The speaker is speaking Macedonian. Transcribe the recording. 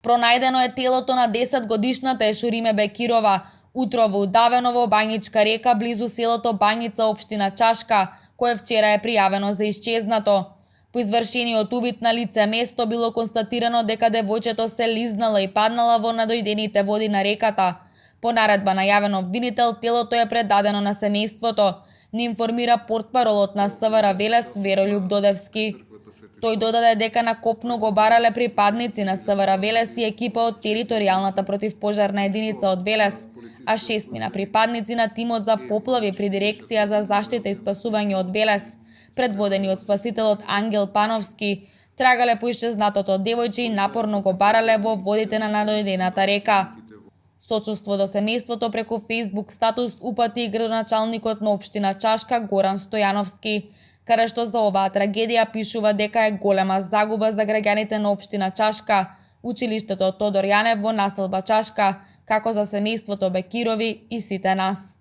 Пронајдено е телото на 10-годишната Ешуриме Бекирова утро во удавено во Бањичка река близу селото Бањица, општина Чашка, кое вчера е пријавено за исчезнато. По извршениот увид на лице место било констатирано дека девојчето се лизнало и паднала во надојдените води на реката. По наредба на јавен обвинител, телото е предадено на семејството, ни информира портпаролот на СВР Велес Веролјуб Додевски. Тој додаде дека на копно го барале припадници на СВР Велес и екипа од територијалната противпожарна единица од Велес, а 6 припадници на тимот за поплави при дирекција за заштита и спасување од Велес, предводени од спасителот Ангел Пановски, трагале по исчезнатото девојче и напорно го барале во водите на надојдената река. Сочувство до семејството преку Facebook статус упати и градоначалникот на општина Чашка Горан Стојановски, каде што за оваа трагедија пишува дека е голема загуба за граѓаните на општина Чашка, училиштето Тодор Јанев во населба Чашка, како за семејството Бекирови и сите нас.